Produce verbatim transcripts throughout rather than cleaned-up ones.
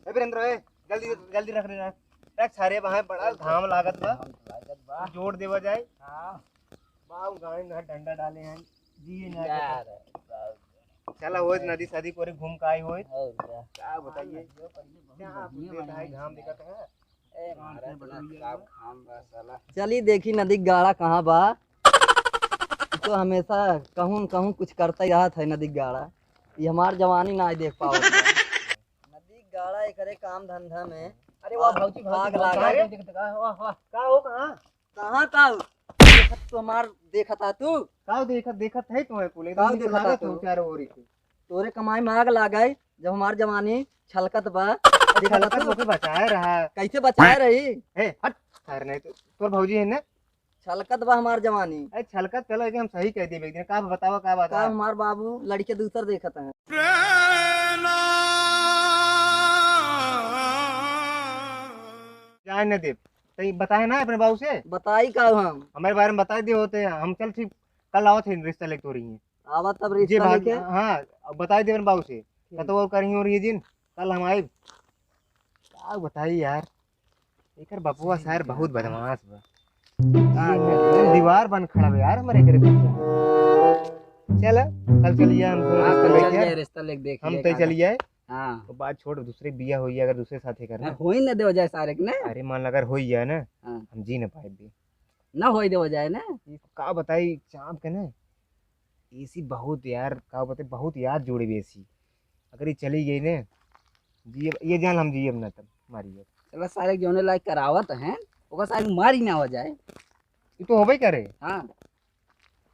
ए वीरेंद्र, ए, जल्दी, जल्दी रख रे, रख। रख सारे, वहाँ बड़ा घाम लागत बा। घाम लागत बा। जोड़ देवा जाए। हाँ। बाऊ गाड़ी में डंडा डाले हैं। जी, ना यार, चला, होइत नदी सदी कोरे घूम के आई होइत। और क्या? क्या बताइए? बहुत क्या बढ़िया कुछ देता है, बनाया घाम है। दिखत है। ए, महाराज, इतना साफ घाम बा, साला। चली देखी नदी गाड़ा कहाँ बा। ई तो हमेशा कहूँ न कहूँ कुछ करता ही रहत है नदी गाड़ा। ये हमार जवानी ना देख पावत बा। नदी गाड़ा एकरे काम धंधा में। अरे वाह, भौजी, भौजी, आग भौजी, लागा। अरे, देख, देख, वाह, वाह, वाह। का हो, कहाँ? कहाँ का हो? देखत तो हमार देखत आ तू। का देखत, देखत है तुम्हें कुल, का एकदम देखत आ लागत तू? हो चारों ओरी के। तोरे कमाई में आग लागे, जब हमार जवानी छलकत बा। देखत आ छलकत तू? होके बचाए रहा। कैसे बचाए रही? ए, हट, सारे नहीं तो, तोर भौजी है ना? छलकत बा हमार जवानी। ए, छलकत चलो, एक हम सही कह देबे, एक दिन का बतावा, का बात का है? हमार बाबू लड़के दूसर देखत हैं। जाए न देब। तई बताए ना अपने बाबू से? बताई का हम? हमारे बारे में बता दे होते हैं। हम चल ठीक कल आवत है रिश्ता लेके तोरी हैं। आवत तब जे रिश्ता भाग-, लेके? हाँ, अब बताई दे अपने बाबू से। ठीक। कतो और करी हो रही है जिन, कल हम आए। का बताई यार, एकर बपुआ सही सार है। बहुत बदमाश बा। का करे? दीवार बन खड़ा बा यार हमारे एकरे पीछे। चल, कल चलिए हम हाँ, कल चल जाए, रिश्ता लेके देख हम ले तय का चलिए। हाँ। तो बात छोड़, दूसरे बिया होई, अगर दूसरे साथे करना। ना, होई ना देवा जाए सारे के ना। अरे मान ला अगर होई जाए ना, हाँ। हम जी ना पाए भी। ना होई देवा जाए ना। ये का बताई, चाप के ना, एसी बहुत यार, का बताई, बहुत याद जोड़े भी एसी। अगर ये चली गई ना, जिए, ये जान हम जिए ना तब मारिए। चला सारे के जौने लायक करावत हैं, ओकर सारे मारी ना हो जाए। ये तो होबे करे। हाँ।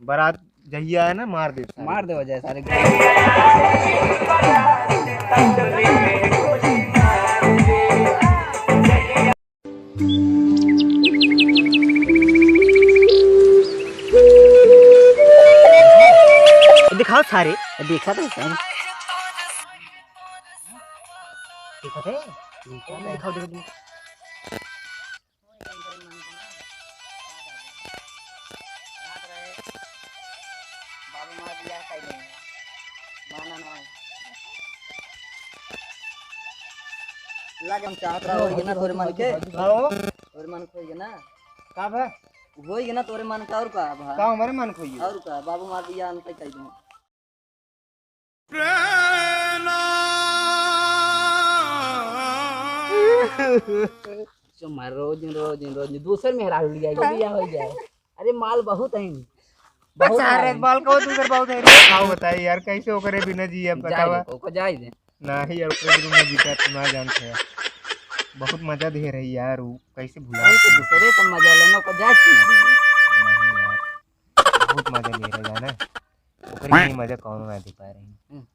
बारात जहिया है ना, मार दे सारे। मार दे हो जाए सारे। दिखाओ सारे। देखा तो सारे। देखा थे? दिखाओ, दिखाओ, दिखाओ। बाबू मार दिया है पहले। माना ना। लग हम चाहत रहा होई ना तोरे मन के। हाँ। तोरे मन के होई ना। का बा? होई ना तोरे मन का, और का बा? का हमारे मन के होई? और का? बाबू मार दिया, हम कह दे। चुम्मा रोज, रोज, रोज, दूसर मेहरारू लिया, ये बिया हो जाए। अरे माल बहुत है, बहुत सारे माल है। माल का दूसर बहुत है रे। आओ बताइए यार, कैसे ओकरे बिना जिए अब जाए बतावा। दे, ओको जाए दे। नाही यार, ओकरे बिना ना जीता, तू ना जानते हैं। बहुत मजा दे रही यार, वो कैसे भुला अरे तो दूसरे का मजा लेना, ओको जाए दे। नहीं यार, बहुत मजा ले रहे जाना। ओकरे ही मजा कौनो ना दे पा रही। हम्म।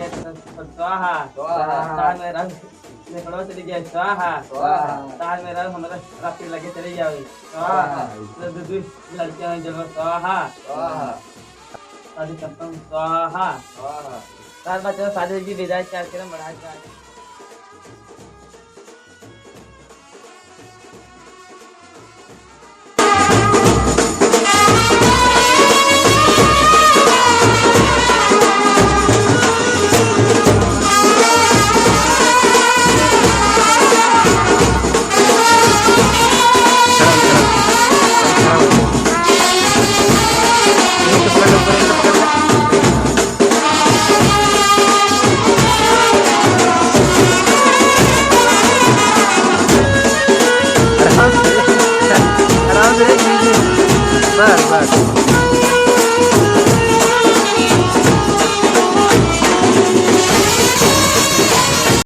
स्वाहा। स्वाहा। तार में रंग निकलो चली गया, स्वाहा। स्वाहा। तार में रंग हमरा रात के लगे चली जावे, स्वाहा। स्वाहा। दो, दो, दो लड़कियां हैं जब, स्वाहा। स्वाहा। शादी खत्म, स्वाहा। स्वाहा। तार बाद जब शादी की विदाई चार के बढ़ा के आराम से, आराम से, बस, बस।